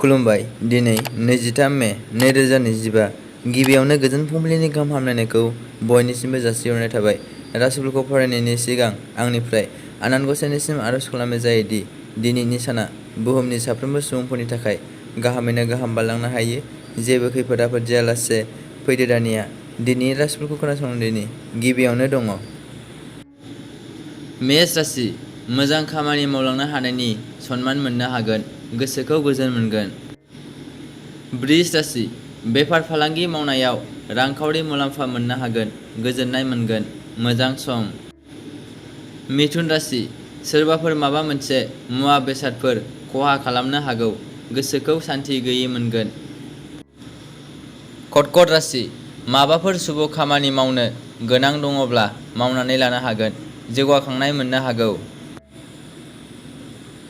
खुलुमबाय। दिनै 23 मे 2025 गिबियावनो गोजोन फुंबिलिनि गाहाम हामलायनायखौ बयनिसिमबो जासिहरनाय थाबाय। राशिफलखौ फरायनायनि सिगां आंनिफ्राय आनान गसाइनिसिम आरज खालामनाय जायोदि दिनैनि साना बुहुमनि साफ्रोमबो सुबुंफोरनि थाखाय गाहामैनो गाहाम बारलांनो हायो। जेबो खैफोद आफोद जायालासे फैदो दानिया दिनैनि राशिफलखौ खोनासंदिनि। गिबियावनो दङ मेष राशि। मोजां खामानि मावलांनो हानायनि सनमान मोननो हागोन, गोसोखौ गोजोन मोनगोन। वृष राशि। बेफार फालांगि मावनायाव रांखावरि मुलाम्फा मोननो हागोन, गोजोननाय मोनगोन, मोजां सम। मिथुन राशि। सोरबाफोर माबा मोनसे मुवा बेसादफोर खहा खालामनो हागौ, गोसोखौ सान्थि गैयै मोनगोन। कर्कट राशि। माबाफोर शुभ खामानि मावनो गोनां दङब्ला मावनानै लानो हागोन, जौगाखांनाय मोननो हागौ।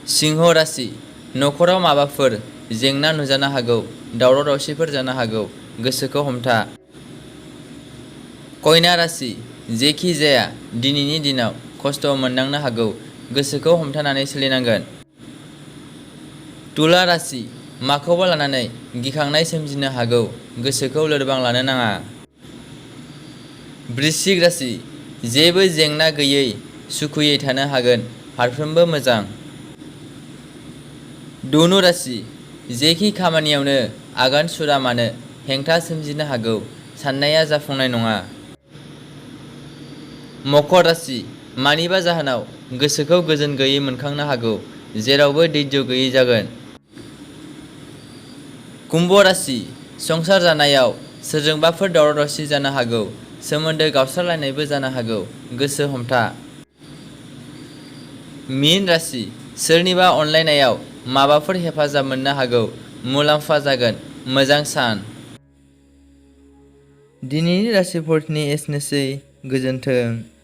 सिंह राशि। नखराव माबाफोर जेंना नुजानो हागौ, दावराव दावसिफोर जानो हागौ, गोसोखौ हमथा। कन्या राशि। जेखि जाया दिनैनि दिनाव खस्थ मोननांनो हागौ, गोसोखौ हमथानानै सोलिनांगोन। तुला राशि। माखौबा लानानै गिखांनाय सोमजिनो हागौ, गोसोखौ लोरबां लानो नाङा। वृश्चिक राशि। जेबो जेंना गैयै सुखुयै थानो हागोन, फारफ्रोमबो मोजां। धनु राशि। जेखि खामानियावनो आगान सुरा मानो हेंथा सोमजिनो हागौ, साननाया जाफुंनाय नङा। मकर राशि। मानिबा जाहोनाव गोसोखौ गोजोन गैयै मोनखांनो हागौ, जेरावबो धैर्य गैयै जागोन। कुम्भ राशि। संसार जानायाव सोरजोंबाफोर दावराव दावसि जानो हागौ, सोमोन्दो गावस्रालायनायबो जानो हागौ, गोसो हमथा। मीन राशि। सोरनिबा अनलायनायाव माबाफोर हेफाजाब मोननो हागौ, मुलाम्फा जागोन, मोजां सान। दिनैनि राशिफोरनि एसेनोसै, गोजोन्थों।